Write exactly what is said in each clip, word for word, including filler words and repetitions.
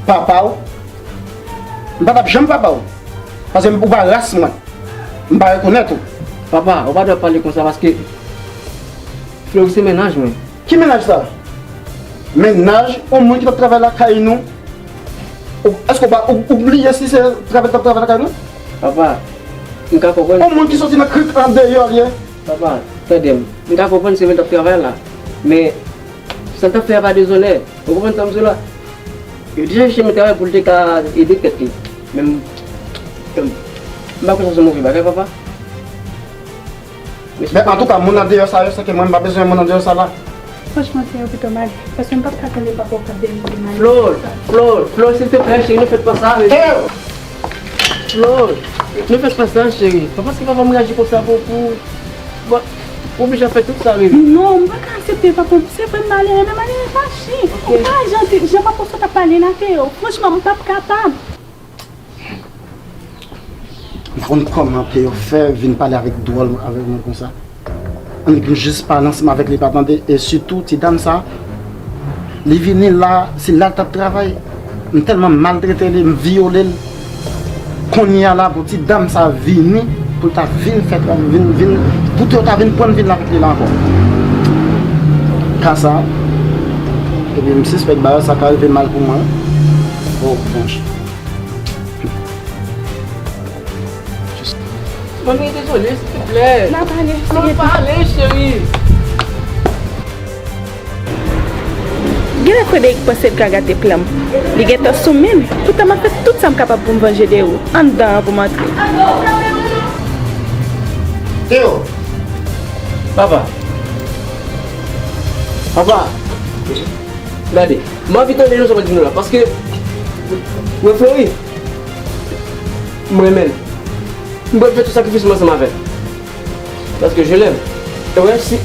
Papa w? M pa t ap janm papa w. Paske ou pa ras mwen. M pa rekonèt ou. Papa, ou pa dwe pale konsa paske Flori se mennaj mwen. Ki mennaj sa? Mennaj yon moun ki t ap travay lakay nou? Ou, èske ou pa, ou, ou bliye si se travay l t ap travay lakay nou? Papa, m ka konprann. Yon moun ki soti nan krik andeyò l ye. Papa, tande m. M ka konprann se mwen t ap travay la. Men, sa l t ap fè a pa dezonè. Ou konprann sa m di w la? Yo deja chèche mete travay pou l te ka ede tèt li. Men m, m pa kwè sa se move bagay, papa. Men antouka, moun andeyò sa yo, se ke mwen, m pa bezwen moun andeyò sa la. Franchman, Théo, pito m ale. Paske m p ap ka tande papa w k ap demande m ale. Flori, Flori, Flori, silteplè, cheri, ne faites pas ça, baby. Théo! Flori, ne faites pas ça, cheri. Pa paske papa m reyaji konsa pou, pou, pou, pou oblije fè tout sa, baby. Non, m pa ka aksepte papa m. Se vre, m malere, men malere fache. Ok. Ou pa jan, jan papa w sot ap pale la, Théo. Franchman, m p ap kapab. M pa konn kòman Théo fè vin pale avèk dwòl avèk mwen konsa. Ann gen jis pale ansanm avèk li, pa tande? E sitou, ti dam sa, li vini la, se la l t ap travay. M tèlman maltrete li, m vyole l. Kounye a la, pou ti dam sa vini, pou l ta vin fè, vin, vin, pou Théo ta vin pran m vin la avèk li la ankò. Ka sa, epi m sispèk bagay sa ka rive mal pou mwen. Oh, franch. Manmi, dezole, silteplè. N a pale, Flori, pale, cheri. Genlè Frederick panse l ka gate plan m. Li gentan sou men m. Poutan m ap fè tout sa m kapab pou m vanje de ou. Anndan an pou m antre. Théo! Papa! Papa! Gade, m anvi tande nou sa m ap di nou la, paske mwen Flori, m renmen l. M pral fè tout sakrifis mwen ansanm avè l. Paske je l'aime. E wè, si,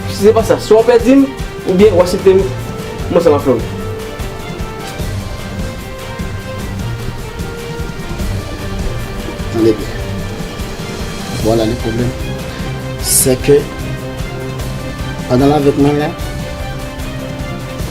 si se pa sa, swa w pèdi m, oubyen w aksepte m, mwen ansanm ak Flori. Tande byen. Vwala le pwoblèm. Se ke, pandan l avèk mwen la,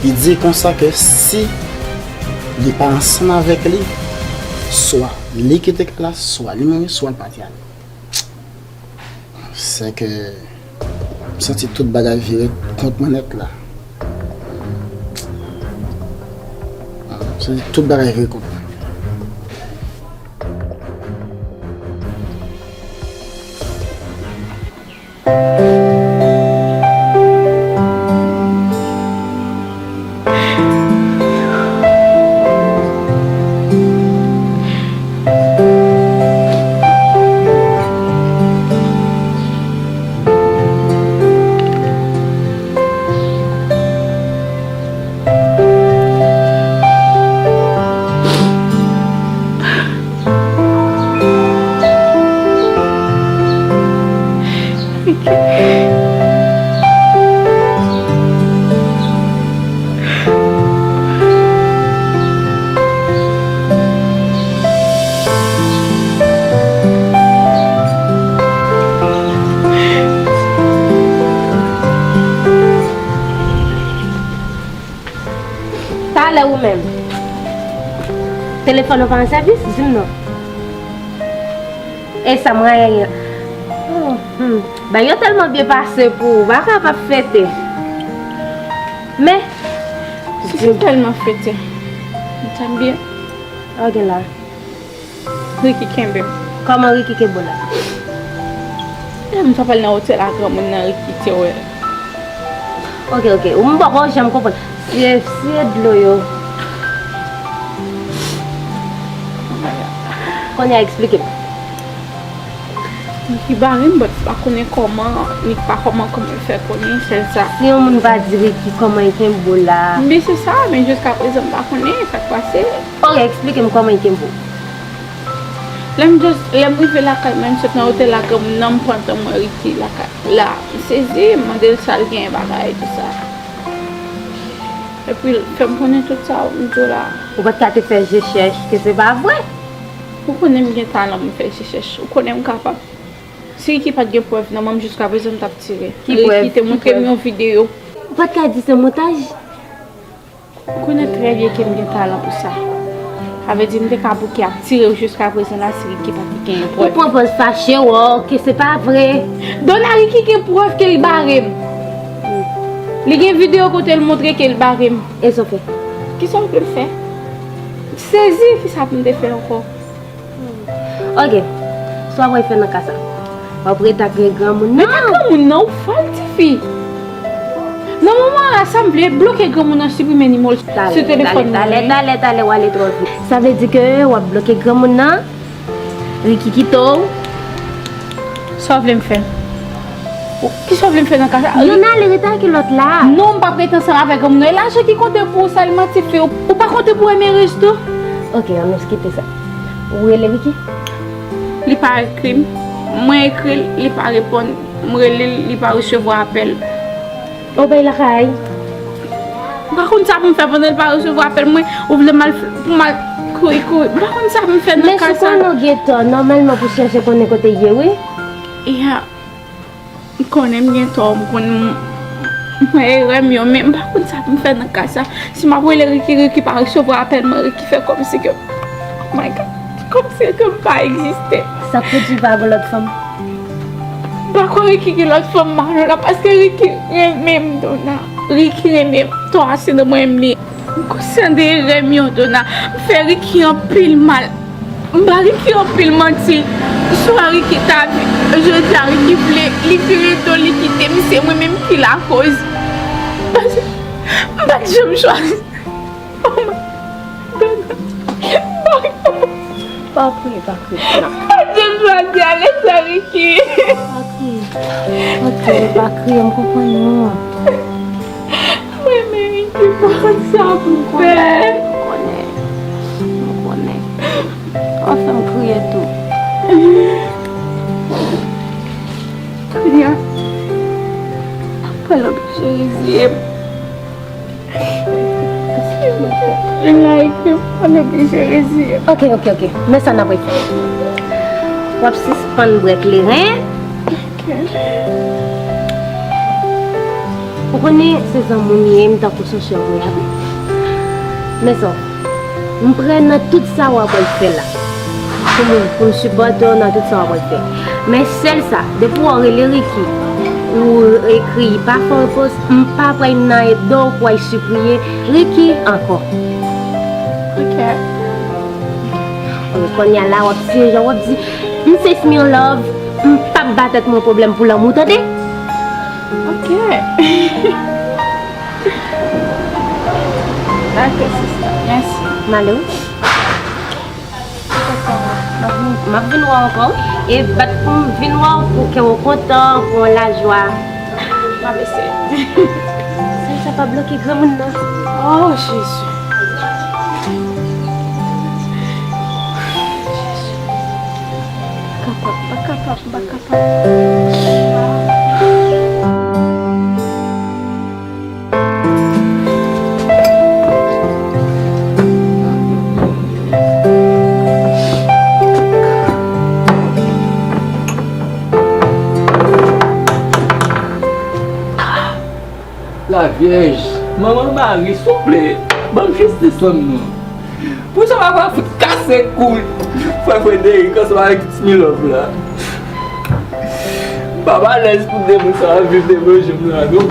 li di konsa ke si li pa ansanm avèk li, swa li kite kay la, swa li mouri, swa l pati ale. Se ke m santi tout bagay vire kont mwen nèt la. M santi tout bagay vire kont mwen. Talè ou menm. Telefòn ou pa an sèvis? Di m non. E sa m rayi. Oh, hmm. Bagay yo tèlman byen pase pou ou, pa ka pa fete. Men, si se tèlman fete, m ta byen. Ok la. Ricky kenbe m. Kòman Ricky kenbe w la? E m t ap al nan otèl a granmoun nan, Ricky te wè. Ok, ok. Ou m poko janm konprann. Siye, siye dlo yo. Kounye a eksplike m. Ricky bare m, but m pa konnen kòman, Ricky pa kòman, kòman l fè konnen, sèl sa. Si yon moun pa di Ricky kòman l kenbe w la. Men se sa, men jiska prezan m pa konnen sa k pase. Ok, eksplike m kòman l kenbe w. Lè m just, lè m rive lakay mwen, m sot nan otèl la, granmoun nan, m pantan m wè Ricky lakay la. M sezi, m mande l sa l genyen bagay, tout sa. Epi l fè m konnen tout sa m di w la. Ou pa t ka te fè je chèch ke se pa vre? Ou konnen m gen talan pou m fè je chèch. Ou konnen m kapab. Si Ricky pa t gen prèv nan men m, jiska prezan m t ap tire. Ki prèv? Ricky te montre m yon videyo. Ou pa t ka di se montaj? Ou konnen trè byen ke m gen talan pou sa. Sa vle di m te ka bouke ap tire w jiska prezan la si Ricky pa te genyen prèv. Ou pran pòz fache w, ke se pa vre. Dona, Ricky gen prèv ke l bare m. Li gen videyo kote l montre ke l bare m. E sa w fè? Kisa w vle m fè? M sezi, kisa pou m te fè ankò? Ok. Sa w ap fè nan ka sa? W ap rete ak granmoun nan? Rete ak granmoun nan, ou fòl tifi. Nan moman la, sa m vle, bloke granmoun nan, siprime nimewo l sou telefòn mwen. Talè, talè, talè, talè, w ale twò vit. Sa vle di ke w ap bloke granmoun nan? Ricky kite w? Sa w vle m fè? Kisa w vle m fè nan ka sa? Youn ale rete ak lòt la. Non, m p ap rete ansanm avèk granmoun nan. E lajan ki konte pou ou, Salima, tifi. Ou pa konte pou Emeris tou? Ok, ann nou kite sa. Ou rele Ricky? Li pa ekri m. Mwen ekri l, li pa reponn. M rele l, li pa resevwa apèl. Ou bay lakay? M pa konn sa pou m fè pandan l pa resevwa apèl mwen. Ou vle m al f-, pou m al kouri, kouri. M pa konn sa pou m fè nan ka sa. Men si konnen w gen tò, nòmalman pou chèche konnen kote l ye, wi. Ya. M konnen m gen tò, m konn m, m fè erè m yo, men m pa konn sa pou m fè nan ka sa. Si m ap rele Ricky, Ricky pa resevwa apèl mwen, Ricky fè kòmsi ke, oh my God, kòmsi ke m pa egziste. Sa k pwodui pa gon lòt fanm? M pa kwè Ricky gen lòt fanm, Manola, paske Ricky renmen m, Dona. Ricky renmen m, tò a se nan mwen li. M konsyan de erè m yo, Dona. M fè Ricky anpil mal. M ba Ricky anpil manti. Swa Ricky ta vi-, jodi a Ricky vle, li vire do, li kite m, se mwen menm ki lakoz. Paske m pa t janm chwazi. Oh my God. Pa kriye, pa kriye, Dona. M pa t janm chwazi ale san Ricky. Pa kriye. Ok, pa kriye, m konprann ou. Mwen menm ki pa konn sa pou m fè. M konnen. M konnen. W ap fè m kriye tou. Kounye a, m pral oblije reziye m. Like, m pral oblije reziye m. Ok, ok, ok. Men sa n ap fè. W ap sispann bwè kleren. Ou konnen se zanmi w m ye, m tankou se yon sè w m ye wi. Men sa, m prè nan tout sa w ap pral fè la. Pou mwen, pou m sipòte w nan tout sa w ap pral fè. Men sèl sa, depi w rele Ricky, ou ekri, pa fè repons, m pa pral nan do w pou al sipriye Ricky ankò. Ok. Kounye a la, w ap siye jan w ap di, m se Smilove, m p ap ba tèt mwen pwoblèm pou lanmou, tande? Ok. Dakò, sista. Mèsi. M ale wi. M ap vin wè w ankò, wi. E bat pou m vin wè w pou kè w kontan, pou w lajwa. M ap eseye. Sèl sa pa bloke granmoun nan. Oh, Jezi. Jezi. Pa kapab, pa kapab, pa kapab. Lavyèj, manman Mari, souple, ban m jistis lan non. Pou sa papa fout kase kou frè Frederick ansanm avèk Smilove la. M pa alèz pou de moun sa ap viv devan je m la non.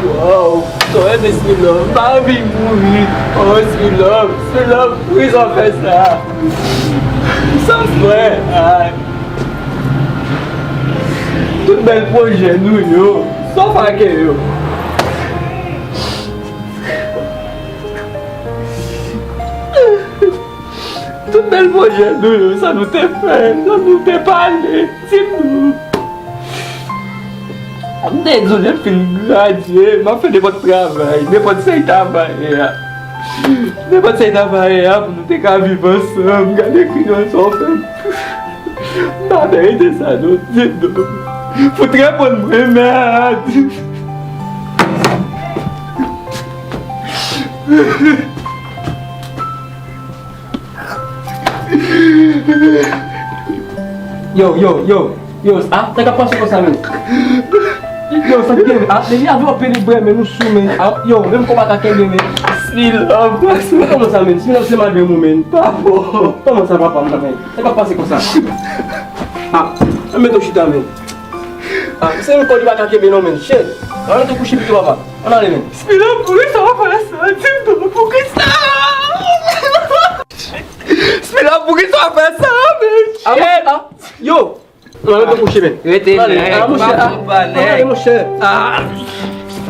Waw, tò e Smilove, m pa anvi mouri. Oh, Smilove, Smilove, poukisa w fè sa? M san frè. Ay. Tout bèl pwojè nou yo, sa w fè ak yo? Tout bèl pwojè nou yo, sa nou te fè, sa nou te pale, di m nou. M te di w lè m fin gradye, m ap fè nenpòt travay, nenpòt sa y ta vaye a. Nenpòt sa y ta vaye a, pou nou te ka viv ansanm. Gade kriyon sa w fè m. M pa merite sa non, di m non. Fout reponn mwen, mèd. Yo, yo, yo, yo, ah, sa k ap pase konsa menm? Yo, sa ki gen, ah, depi avè w pede bwè, men nou sou, men. Ah, yo, menm konpa ka kenbe, men. Smilove, Smilove. Kòman sa, men? Smilove se madanm ou, men. Pa bon. Kòman sa, papa m nan, men? E pa pase konsa. Ah, ann mete w chita, men. Ah, se yon kò li pa ka kenbe, non, men. Shit. Ann rete kouche pito, papa. Ann ale, men. Smilove, poukisa w ap fè sa? Di m non, poukisa? Smilove, poukisa w ap fè sa, men? Ah, men, ah, yo. Mwen rete kouche, men. Rete, men. Ah, monchè, ah. Monchè, monchè. Ah,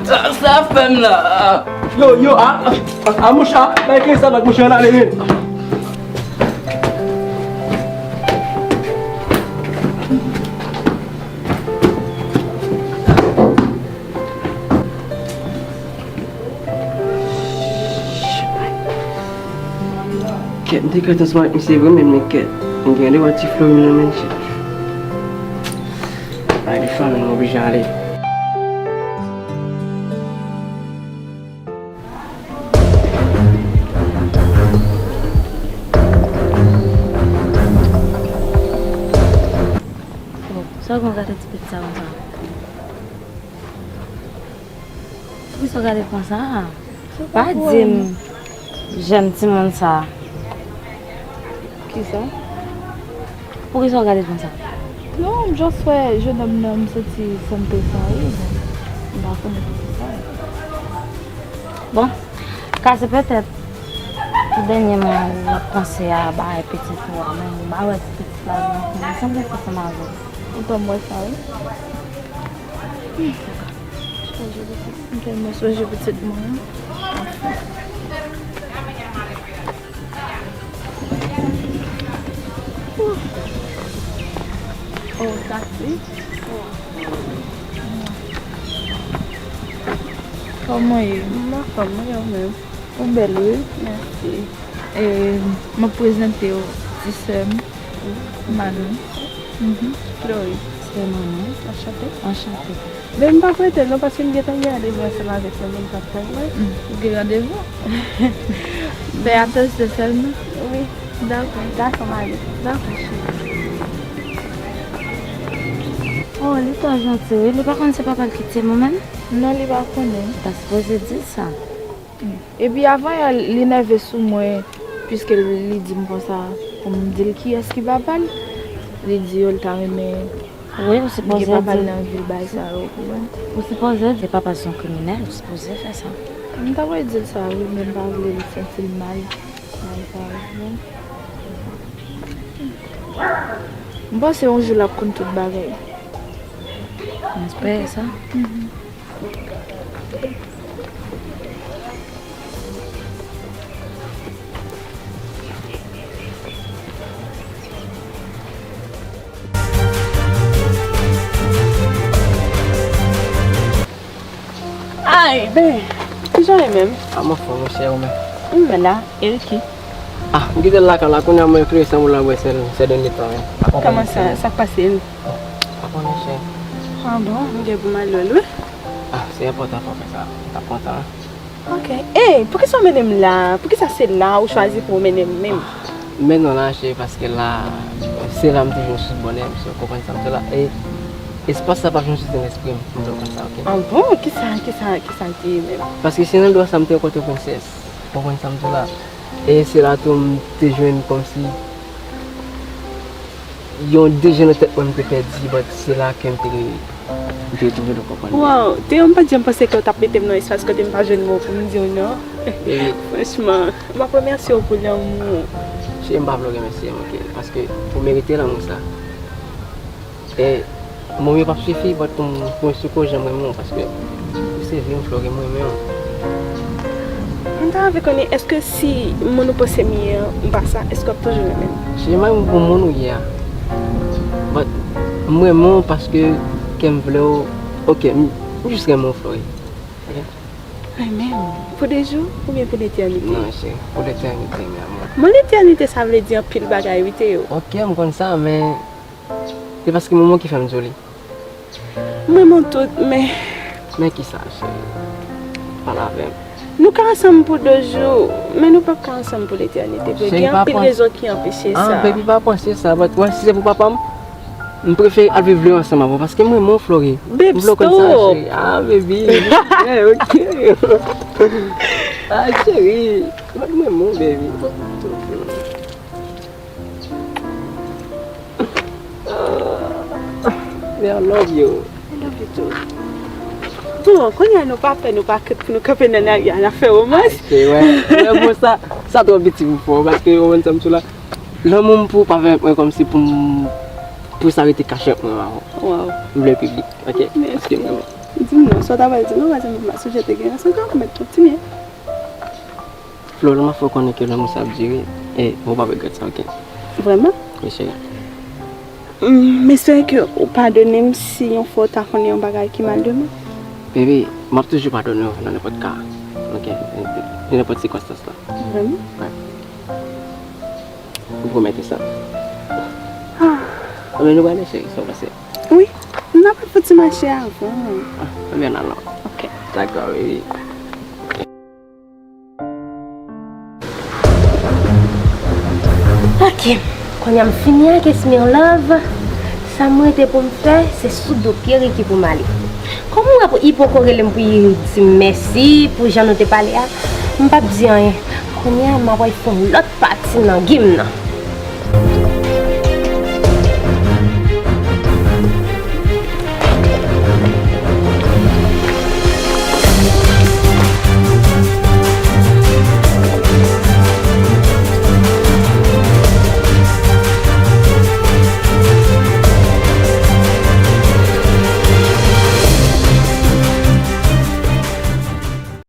sa, sa fè m la. Ah. Yo, yo, ah, ah, ah, monchè, ah, bay kle sa, monchè, ann ale, men. Kèt, m te kèt ansanm ak misye vre, men, men kèt. M gen randevou ak ti Florine nan, men, shit. Ay, li fanmi, m oblije ale. Sa w konn gade ti pitit sa konsa? Poukisa w gade konsa? Pa di m jèn timoun sa. Kisa? Poukisa w gade konsa? Non, m just wè jenòm nan, m santi san m te sa, wi, men m pa konnen poukisa. Bon, ka se petèt dènyèman w ap panse a bagay pitit ou a, men m pa wè ti pitit la vin ansanm, li sanble ansanm avè w. Poutan m wè sa, wi. Hmm. Sonje pitit. M tèlman sonje pitit mwen an. Oh, Tati. Kòman w ye? M anfòm, wi, ou menm? Ou bèl, wi. Mèsi. E, m ap prezante w ti sè m, Manou. Mhm. Flori. Sè Manou. Anchante. Anchante. Men m p ap rete non, paske m gentan gen randevou ansanm avèk yon moun k ap tann mwen. Mm. Ou gen randevou? Fè atansyon sèlman. Wi. Dakò. Dakò, Manou. Dakò, cheri. Oh, li twò janti, wi. Li pa konn se papa l ki te mwen menm? Non, li pa konnen. Li pa sipoze di sa. Epi avan yè, li nève sou mwen, piske li di m konsa pou m di l kiyès ki papa l. Li di yo l ta renmen. Wi, ou sipoze di. Li gen papa l nan vil, bagay sa yo, ou konprann? Ou sipoze di papa l se yon kriminèl, ou sipoze fè sa. M ta vle di l sa, wi, men m pa vle l santi l mal. Mal sa, ou konprann? M panse yon jou l ap konn tout bagay. M espere sa. Mhm. Ay, ben, kijan w ye menm? A, m anfòm, monchè, ou menm? M la, e Ricky? A, m kite l lakay la, kounye a mwen ekri san ou la, mwen sèl, sèl dènye tan, wi. Kòman sa, sa k pase l? Pa konnen, chè. A bon, m gen pou m al wè l, wi. A, se enpòtan fò w fè sa. M t ap kontan. Ok. Ey, poukisa w mennen m la? Poukisa se la ou chwazi pou w mennen m menm? Men non la, chè, paske la, se la m te jwenn sous bonè m, so w konprann sa m di w la. E espas la p ap janm soti nan lespri m, m di w konsa, ok? A bon? Kisa, kisa, kisa l te ye menm? Paske se nan dwa sa m te rankontre Princess. W konprann sa m di w la? E se la tou m te jwenn kòmsi yon de je nan tèt mwen m te pèdi, but se la ke m te, m te retwouve l, w konprann? Wow, Théo, m pa t janm panse ke w t ap mete m nan espas kote m pa jwenn mo pou m di w non. Franchman, m ap remèsye w pou lanmou w. Cheri, m pa vle w remèsye m, ok? Paske ou merite lanmou sa. E mo m yo p ap sifi, but pou m, pou m eksplike w jan m renmen w, paske ou se vi m, Flori, m renmen w. M ta anvi konnen, èske si moun ou panse m ye an, m pa sa, èske w ap toujou renmen m? Cheri, m pa renmen w pou moun ou ye a. But m renmen w paske kè m vle w, ok, m, m jis renmen w, Flori. Ok? Renmen m? Pou de jou oubyen pou letènite? Non, cheri, pou letènite, mi amor. Bon, letènite, sa vle di anpil bagay, wi, Théo. Ok, m konn sa, men se paske moman ki fè m di w li. M renmen w tout, men. Men kisa, cheri? Pale avè m. Nou ka ansanm pou de jou, men nou p ap ka ansanm pou letènite, vre. Cheri, gen anpil rezon ki anpeche sa. Ah, baby, pa panse sa, but wè, si se pou papa m, M prefere al viv lè ansanm avè w paske m renmen w, Flori. M vle w konn sa, cheri. Ah, baby. Yeah, ok. Ah, cheri. Mwen renmen w, baby. Ah, I love you. I love you too. Bon, kounye a nou pa pè, nou pa krent pou nou kanpe nan lari a, n ap fè womans. Ok, wè. Wè, bon, sa, sa twò piti pou fò, paske w konn sa m sou la. Lanmou m pou w pa fè mwen kòmsi pou m, pou sa rete kachèt mwen avè w. Wow. M vle piblik, ok? Mèsi. Paske m renmen w. Di m non, sa w ta pral di non, paske m pa sonje te gen ansanm, kontinye. Flo, lè m ap fè w konnen ke lanmou sa ap dire, e ou p ap regrèt sa, ok? Vrèman? Wi, cheri. M espere ke ou padone m si yon fwa w ta konnen yon bagay ki mal de mwen. Baby, m ap toujou padone w nan nenpòt ka, ok? Nan nenpòt sikonstans la. Vrèman? Wi. M pwomèt ou sa. Ah. Anben, nou prale, cheri, sa w panse? Wi, n ap fouti mache avan. Ah, anben, n al non. Ok. Dakò, baby. Ok, kounye a m fini ak Esmir Love. Sa m rete pou m fè, se sou do pye Ricky pou m ale. Kòm m wè pou li poko rele m pou li di m mèsi pou jan nou te pale a, m p ap di anyen. Kounye a, m ap al fè yon lòt pati nan game nan.